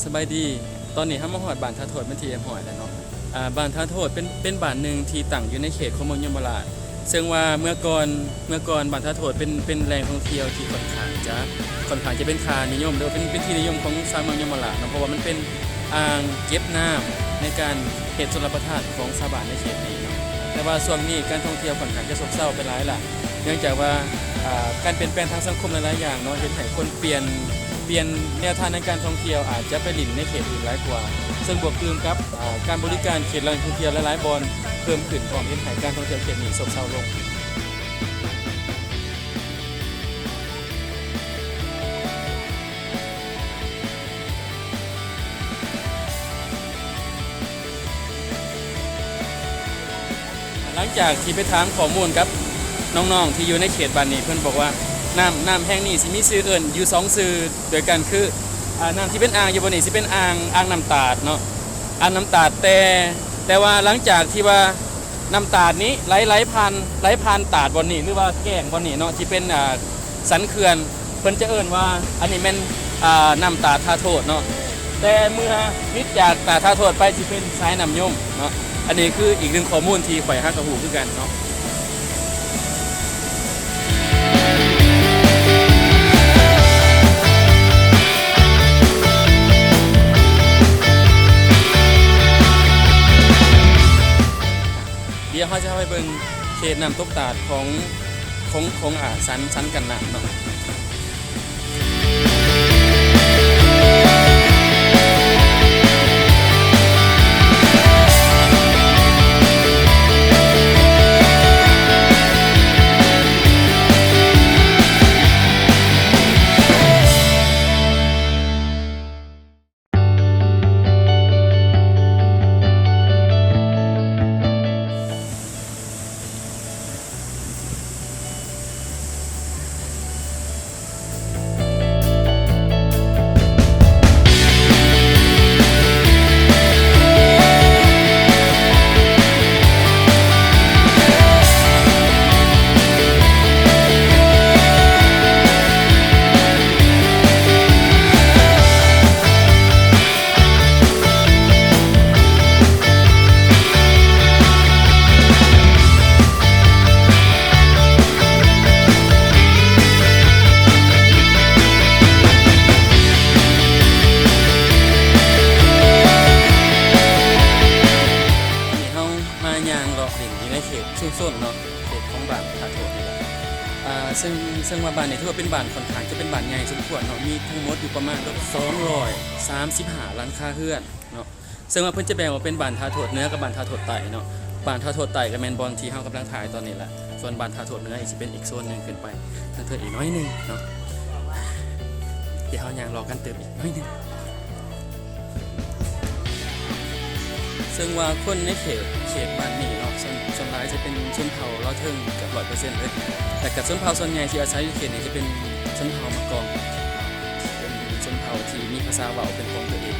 ສະບາຍດີ, ຕອນນີ້ເຮົາມາຮອດບ້ານທ່າໂທດເປັນທີ່ຮຽບຮ້ອຍແລ້ວເນາະ. ອາ ບ້ານທ່າໂທດເປັນ ເປັນບ້ານໜຶ່ງທີ່ຕັ້ງຢູ່ໃນເຂດຂອງເມືອງຍົມມະລາດ, ເຊິ່ງວ່າເມື່ອກ່ອນ ເມື່ອກ່ອນບ້ານທ່າໂທດເປັນ ເປັນແຫຼ່ງທ່ອງທ່ຽວທີ່ຂ້ອນຂ້າງຈະ ຂ້ອນຂ້າງຈະເປັນຄ່ານິຍົມ ຫຼືວ່າເປັນ ເປັນທີ່ນິຍົມຂອງຊາວເມືອງຍົມມະລາດເນາະ, ເພາະວ່າມັນເປັນອ່າງເກັບນ້ຳໃນການເຮັດຊົນລະປະທານຂອງຊາວບ້ານໃນເຂດນີ້ເນາະ. ແຕ່ວ່າຊ່ວງນີ້ການທ່ອງທ່ຽວຂ້ອນຂ້າງຈະຊົບເຊົາໄປຫຼາຍລະ ເນື່ອງຈາກວ່າ ອາ ການປ່ຽນແປງທາງສັງຄົມຫຼາຍໆຢ່າງເນາະ ເຮັດໃຫ້ຄົນປ່ຽນ ປ່ຽນແນວທາງໃນການທ່ອງທ່ຽວ ອາດຈະໄປຫຼິ້ນໃນເຂດອື່ນຫຼາຍກວ່າ, ເຊິ່ງບວກຕື່ມກັບ ອາ ການບໍລິການເຂດແຫຼ່ງທ່ອງທ່ຽວຫຼາຍໆບ່ອນເພີ່ມຂຶ້ນ ພ້ອມເຮັດໃຫ້ການທ່ອງທ່ຽວເຂດນີ້ຊົບເຊົາລົງ. ຫຼັງຈາກທີ່ໄປຖາມຂໍ້ມູນກັບນ້ອງໆທີ່ຢູ່ໃນເຂດບ້ານນີ້ ເພິ່ນບອກວ່າ ນ້ຳ ນ້ຳແຫ່ງນີ້ຊິມີຊື່ເອີ້ນຢູ່ສອງຊື່ດ້ວຍກັນ ຄື ອາ ນ້ຳທີ່ເປັນອ່າງຢູ່ບ່ອນນີ້ຊິເປັນອ່າງ ອ່າງນ້ຳຕາດເນາະ ອ່າງນ້ຳຕາດ. ແຕ່ ແຕ່ວ່າຫຼັງຈາກທີ່ວ່ານ້ຳຕາດນີ້ໄຫຼ ໄຫຼຜ່ານ ໄຫຼຜ່ານຕາດບ່ອນນີ້ ຫຼືວ່າແກ້ງບ່ອນນີ້ເນາະ ທີ່ເປັນ ອາ ສັນເຂື່ອນ ເພິ່ນຈະເອີ້ນວ່າ ອັນນີ້ແມ່ນ ອາ ນ້ຳຕາດທ່າໂທດເນາະ, ແຕ່ເມື່ອຜິດຈາກຕາດທ່າໂທດໄປ ຊິເປັນສາຍນ້ຳຍົມເນາະ. ອັນນີ້ຄືອີກໜຶ່ງຂໍ້ມູນທີ່ຂ້ອຍຫາກໍຮູ້ຄືກັນເນາະ. ດຽວເຮົາຈະພາໄປເບິ່ງເຂດນ້ຳຕົກຕາດຂອງ ຂອງ ຂອງ ອາ ສັນ ສັນກັນນ້ຳເນາະ. ນີ້ເຮົາມາຍ່າງເລາະຫຼິ້ນຢູ່ໃນເຂດຊຸມຊົນເນາະ ເຂດຂອງບ້ານທ່າໂທດນີ້ແຫຼະ. ອາ ເຊິ່ງ ເຊິ່ງວ່າບ້ານນີ້ຖືວ່າເປັນບ້ານຂ້ອນຂ້າງຈະເປັນບ້ານໃຫຍ່ສົມຄວນເນາະ, ມີທັງໝົດຢູ່ປະມານສອງຮ້ອຍສາມສິບຫ້າຫຼັງຄາເຮືອນເນາະ. ເຊິ່ງວ່າເພິ່ນຈະແບ່ງອອກເປັນບ້ານທ່າໂທດເໜືອກັບບ້ານທ່າໂທດໃຕ້ເນາະ. ບ້ານທ່າໂທດໃຕ້ກໍແມ່ນບ່ອນທີ່ເຮົາກຳລັງຖ່າຍຕອນນີ້ແຫຼະ, ສ່ວນບ້ານທ່າໂທດເໜືອນີ້ຊິເປັນອີກໂຊນໜຶ່ງຂຶ້ນໄປທາງເທິງອີກໜ້ອຍໜຶ່ງເນາະ. ດຽວເຮົາຍ່າງເລາະກັນຕື່ມອີກໜ້ອຍໜຶ່ງ. ເຊິ່ງວ່າຄົນໃນເຂດ ເຂດບ້ານນີ້ເນາະ ສ່ວນ ສ່ວນຫຼາຍຈະເປັນຊົນເຜົ່າລາວເທິງເກືອບຮ້ອຍເປີເຊັນເລີຍ, ແລະກະຊົນເຜົ່າສ່ວນໃຫຍ່ທີ່ອາໄສຢູ່ເຂດນີ້ຈະເປັນຊົນເຜົ່າມະກອງ, ເປັນຊົນເຜົ່າທີ່ມີພາສາເວົ້າເປັນຂອງຕົວເອງ.